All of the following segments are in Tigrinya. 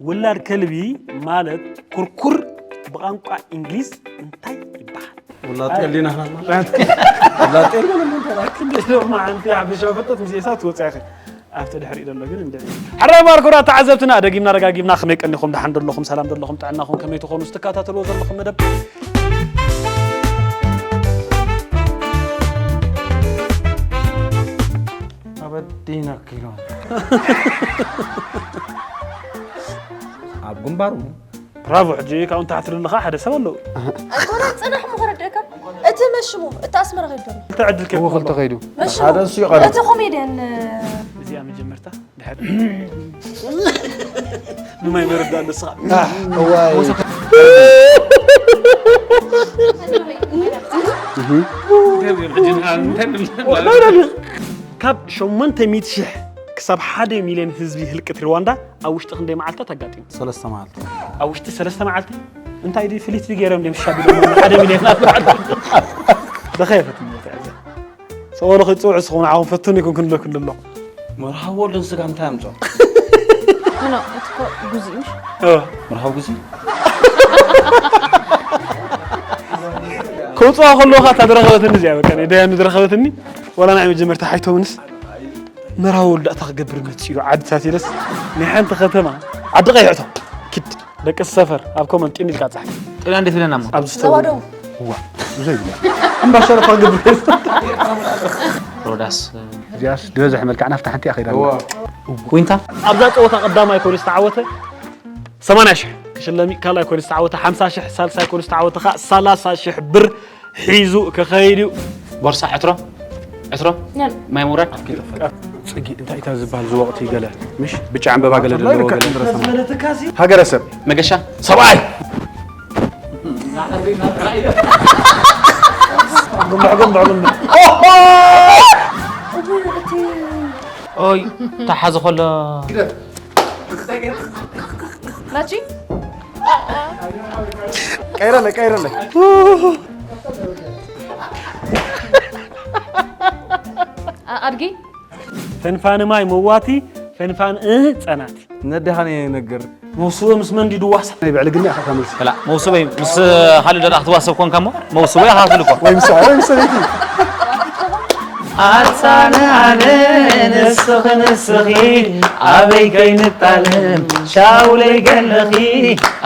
ውላድ ከልቢ ማለት ኩርኩር ብቋንቋ እንግሊዝ እንታይ ይበሃል? ውላድ ቀሊና ውላድ ቀሊና ክንደይ ሎማ ሓንቲ ሓበሻ ፈጠጥ ምስ ኢሳት ትወፅያ ኢኺ። ኣብቲ ድሕሪኡ ዘሎ ግን እንደ ሕራይ ማርኮራ ተዓዘብትና ደጊምና ደጋጊምና ከመይ ቀኒኹም፣ ደሓን ደለኹም፣ ሰላም ደለኹም፣ ጥዕናኹም ከመይ ትኾኑ? ዝተከታተልዎ ዘለኹም መደብ ኣበዲና ኪሎም ኣብ ግንባሩ ብራቮ። ሕጂ ካብኡ ንታሕቲ ዘለኻ ሓደ ሰብ ኣለዉ። ኣይኮነን፣ ጽናሕ እሞ ከረድእካ። እቲ መሽሙ፣ እቲ ኣስመራ ከይዱ ዘሎ። ክልተ ዕድል ኬፍ እዎ፣ ክልተ ከይዱ። መሽሙ፣ ሓደ እሱ እዩ ቀሪቡ። እቲ ኮሜድያን እዚኣ መጀመርታ ድሕር ንማይ መረዳ ኣለስኻ። እዋይ። ካብ ሸሞንተ ሚእቲ ሽሕ ክሳብ ሓደ ሚልዮን ህዝቢ ህልቅት ሩዋንዳ ኣብ ውሽጢ ክንደይ መዓልታት ኣጋጢሙ? ሰለስተ መዓልቲ። ኣብ ውሽጢ ሰለስተ መዓልቲ? እንታይ ድዩ ፍሊት ድዩ ገይሮም ድዮም ሻቢ ሓደ ሚልዮን ኣብ መዓልቲ? ደኸ የፈትም ቦታ እዚኣ። ሰበሉ ክትፅውዑ ስኹም ንዓኹም ፈትኑ ይኩን ክንብለኩም ንሎ። መርሃዊ ወልድን ስጋ እንታይ ኣምፅኦ? ምኖ እትኮ ጉዚ ምሽ? መርሃዊ ጉዚ? ከውፅዋ ከለኻ እታ ዝረኸበትኒ እዚኣ በቃ ደያ ዝረኸበትኒ ወላ ናይ መጀመርታ ሓይቶምንስ መርሃዊ ወልዳእታ ክገብር መፅኡ ዓድታት ኢለስ ናይ ሓንቲ ከተማ ዓዲ ቀይሕቶ ኪድ ደቂ ሰፈር ኣብ ኮመንት ጢም ኢልካ ፃሕ ጤና እንዴት ብለና እሞ ኣብዚ ዝተወለደ ዋ ብዙይ ብላ እምባ ሸረፋ ግብር ሮዳስ እዚያስ ዝበዝሕ መልክዕ ናፍታ ሓንቲ ኣኺዳ ዊንታ ኣብዛ ፀወታ ቀዳማይ ኮይኑ ዝተዓወተ ሰማንያ ሽሕ ክሽለሚ ካልኣይ ኮይኑ ዝተዓወተ ሓምሳ ሽሕ ሳልሳይ ኮይኑ ዝተዓወተ ከዓ ሰላሳ ሽሕ ብር ሒዙ ክኸይድ እዩ። ቦርሳ ዕትሮ ዕትሮ ማይ ምውራድ ፅጊ እንታይ እታ ዝበሃል ዝወቕቲ ገለ ምሽ ብጫ ዕምበባ ገለ ዘለዎ ገለ ሃገረሰብ መገሻ ሰብኣይ ጉምብዕ ጉምብዕ ጉምብዕ ኦይ ተሓዚ ከሎ ናቺ ቀይረለይ ቀይረለይ ኣድጊ ፈንፋን ማይ መዋቲ ፈንፋን እህ ጸናቲ ነደኻን የነግር መውስቦ ምስ መንዲዱ ዋሳ ናይ ብዕልግና ኢኻ ተመልሲ ከላ መውስበይ ምስ ካልእ ደኣ ክትዋሰብ ኮንካ እሞ መውስቦ ኢኻ ትልኮ ወይ ምስ ወይ ምስ ሰበይቲ ኣሳነ ኣነ ንስኺ ንስኺ ኣበይ ከይንጣለም ሻውለይ ገለኺ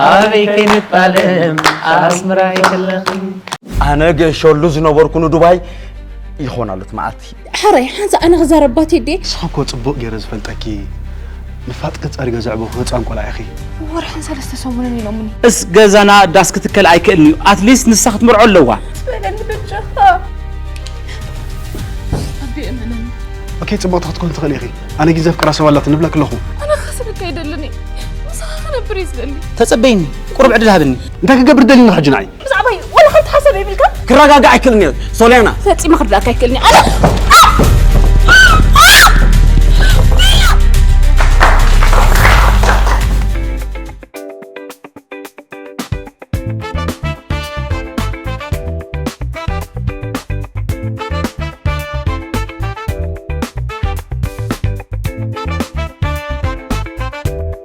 ኣበይ ከይንጣለም ኣስምራይ ከለኺ ኣነ ገሸሉ ዝነበርኩ ንዱባይ ይኾን ኣሉት መዓልቲ። ሕራይ ሓንሳ ኣነ ክዛረብ ባቴ ድየ? ንስኺ እኮ ጽቡቕ ገይረ ዝፈልጠኪ ንፋጥቂ ጸሪገ ዘዕበኹ ህጻን ቆልዓ ኢኺ። ወርሕን ሰለስተ ሰሙንን ኢሎምኒ። እስ ገዛና ዳስ ክትከል ኣይክእልን እዩ ኣትሊስት ንሳ ክትምርዖ ኣለዋ። ትበለኒ በጃኻ። ኣዴ እመነኒ። ኦኬ ጽቡቕቲ ክትኮኒ ትኽእሊ ኢኺ። ኣነ ግን ዘፍቅራ ሰብ ኣላትኒ እብለኪ ኣለኹ። ኣነ ክኸስረካ ኣይደልን እየ። ምሳኻ ክነብር እየ ዝደሊ። ተጸበይኒ። ቁሩብ ዕድል ሃብኒ። እንታይ ክገብር ደሊኒ ሕጂ ንዓይ? ብዛዕባይ ዋላ ሓንቲ ሓሳብ የብልካን? ክረጋጋእ ኣይክእልን እየ ሶልያና። ፈጺመ ክርዳእካ ኣይክእልን እየ ኣነ።